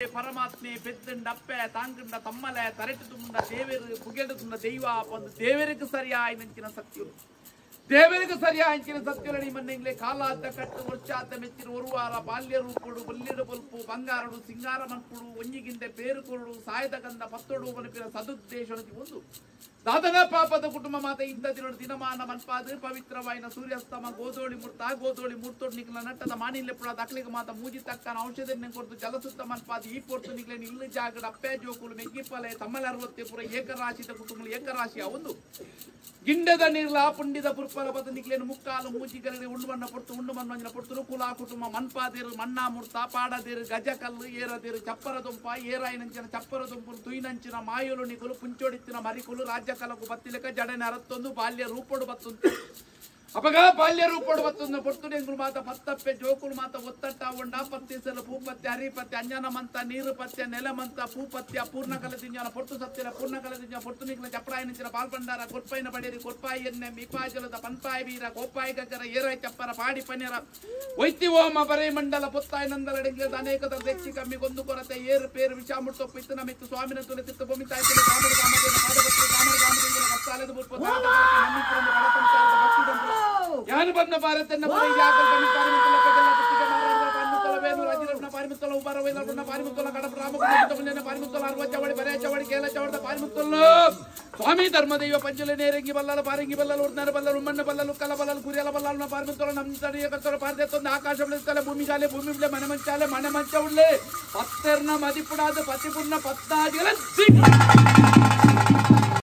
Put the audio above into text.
ಪರಮಾತ್ಮೆ ಪೆದ್ದಂಡ ಅಪ್ಪೆ ತಾಂಗಂಡ ತಮ್ಮಲೆ ತರೆಟು ತುಂಡ ದೇವರು ಪುಗೆಡು ತುಂಡ ದೈವ ಬಂದು ದೇವರಿಗೆ ಸರಿಯಾಯಿನಂಚಿನ ಸತ್ಯರು ದೇವರಿಗೆ ಸರಿಯಾయింಚಿನ ಸತ್ಯರು ಮನ್ನಿಂಗ್ಲೆ ಕಾಲಾದ್ದ ಕಟ್ಟು ವರ್ಷಾದ ಮೆಚ್ಚಿನ ಒರುವಾರ ಬಾಲ್ಯ ರೂಪುಡು ಬೊಲ್ಲಿಡು ಬೊಲ್ಪು ಬಂಗಾರಡು ಸಿಂಗಾರ ಮನ್ಪುಡು ಒಂಜಿಗಿಂದೆ ಪೇರು ಕೊರಡು ಸಾಯದ ಗಂಧ ಪತ್ತೊಡು ಮನಪಿನ ಸದುದ್ದೇಶ ಒಂದು ದಾದನ ಪಾಪದ ಕುಟುಂಬ ಮಾತ ಇಂಥ ದಿನ ದಿನಮಾನ ಮನ್ಪಾದ ಪವಿತ್ರವಾಯಿನ ಸೂರ್ಯಾಸ್ತಮ ಗೋಧೋಳಿ ಮೂರ್ತ ಗೋಧೋಳಿ ಮೂರ್ತೊಡ್ ನಿಕ್ಲ ನಟ್ಟದ ಮಾನಿಲ್ಲೆ ಪುಡ ದಕ್ಲಿಗೆ ಮಾತ ಮೂಜಿ ತಕ್ಕನ ಔಷಧಿ ಕೊಡ್ತು ಜಲಸುತ್ತ ಮನ್ಪಾದ ಈ ಪೊರ್ತು ನಿಕ್ಲೆ ಇಲ್ಲು ಜಾಗಡ ಅಪ್ಪೆ ಜೋಕುಲು ಮೆಗ್ಗಿಪ್ಪಲೆ ತಮ್ಮಲ ಅರವತ್ತೆ ಪುರ ಏಕರಾಶಿದ ಕುಟುಂಬ ಏಕರಾಶಿಯ ಒಂದು ಗಿಂಡದ ನೀರ್ಲ ಪುಂಡಿದ ಪುರ್ಪಲ ಬದ ನಿಕ್ಲೇನು ಮುಕ್ಕಾಲು ಮೂಜಿಗರಿಗೆ ಉಂಡು ಪೊರ್ತು ಉಂಡು ಮಣ್ಣಂಜಿನ ಪೊರ್ತು ಕುಲ ಕುಟುಂಬ ಮನ್ಪಾದಿರು ಮಣ್ಣಾ ಮೂರ್ತ ಪಾಡದಿರು ಗಜ ಕಲ್ಲು ಏರದಿರು ಚಪ್ಪರ ದೊಂಪ ಏರಾಯಿನಂಚಿನ ಚಪ್ಪರ ದೊಂಪು ತುಯಿನಂಚಿನ ಮಾಯುಲು ನಿಕುಲು ಪುಂಚೊಡಿತ್ತಿನ ಮರಿಕುಲು ರಾಜ್ಯ ಕಲಕು ಬತ್ತಿಲಕ ಜಡನೆ ಅರತ್ತೊಂದು ಬಾಲ್ಯ ರೂಪೊಡು ಬತ್ತೊಂದು ಅಪಗ ಬಾಲ್ಯ ರೂಪೊಡು ಬತ್ತೊಂದು ಪೊರ್ತುಡೆಂಗುಲು ಮಾತ ಪತ್ತಪ್ಪೆ ಜೋಕುಲು ಮಾತ ಒತ್ತಟ್ಟ ಉಂಡ ಪತ್ತಿಸಲು ಪೂಪತ್ಯ ಹರಿಪತ್ಯ ಅಂಜನ ಮಂತ ನೀರು ಪತ್ಯ ನೆಲಮಂತ ಪೂಪತ್ಯ ಪೂರ್ಣ ಕಲದಿಂಜನ ಪೊರ್ತು ಸತ್ಯರ ಪೂರ್ಣ ಕಲದಿಂಜ ಪೊರ್ತು ನಿಕ್ಲ ಚಪ್ರಾಯನಿಂಚಿನ ಪಾಲ್ಪಂಡಾರ ಕೊರ್ಪೈನ ಬಡೇರಿ ಕೊರ್ಪಾಯಿ ಎನ್ನೆ ಮಿಪಾಜಲದ ಪನ್ಪಾಯಿ ವೀರ ಕೋಪಾಯಿ ಗಗ್ಗರ ಏರಾಯ್ ಚಪ್ಪರ ಪಾಡಿ ಪನ್ಯರ ವೈತಿ ಓಮ ಬರೇ ಮಂಡಲ ಪೊತ್ತಾಯ ನಂದಲಡೆಂಗ್ಲದ ಅನೇಕದ ದೆಚ್ಚಿ ಕಮ್ಮಿ ಗೊಂದು ಕೊರತೆ ಏರು ಪೇರು ವಿಷಾಮುಡ್ತೊಪ್ಪು ಇತ್ತು ನಮಿತ್ತು ಸ್ವಾಮಿನ ತುಲೆ ತಿತ್ತು ಭೂಮಿ ತಾಯಿ ತುಲೆ ಕಾಮರು ಕಾಮದೇನ ಪಾದಪತ್ರಿ ಕಾಮರು ಕಾಮದೇನ ಕತ್ತಾಲೆದು ಬುರ್ಪು ಯಾನು ಬಂದ ಭಾರತನ್ನ ಸ್ವಾಮಿ ಧರ್ಮದೈವ ಪಂಚಲ ನೇರಂಗಿ ಬಲ್ಲಲ ಪಾರಂಗಿ ಬಲ್ಲಲು ಉರ್ನಾರ ಬಲ್ಲಲು ಉಮ್ಮಣ್ಣ ಬಲ್ಲಲು ಕಲ ಬಲ್ಲಲು ಕುರಿಯಲ ಬಲ್ಲಲು ಪಾರ್ಮಿತ್ತಲ ನಮ್ಮ ತಡೆಯ ಕರ್ತರು ಪಾರ್ದೆತ್ತೊಂದು ಆಕಾಶ ಬೆಳೆಸ್ತಲೆ ಭೂಮಿಗಾಲೆ ಭೂಮಿ ಉಳ್ಳೆ ಮನೆ ಮಂಚಾಲೆ ಮನೆ ಮಂಚ ಉಳ್ಳೆ ಪತ್ತೆರ್ನ ಮದಿಪುಡಾದ ಪತಿಪುಣ್ಣ ಪತ್ತಾದಿಗಳ.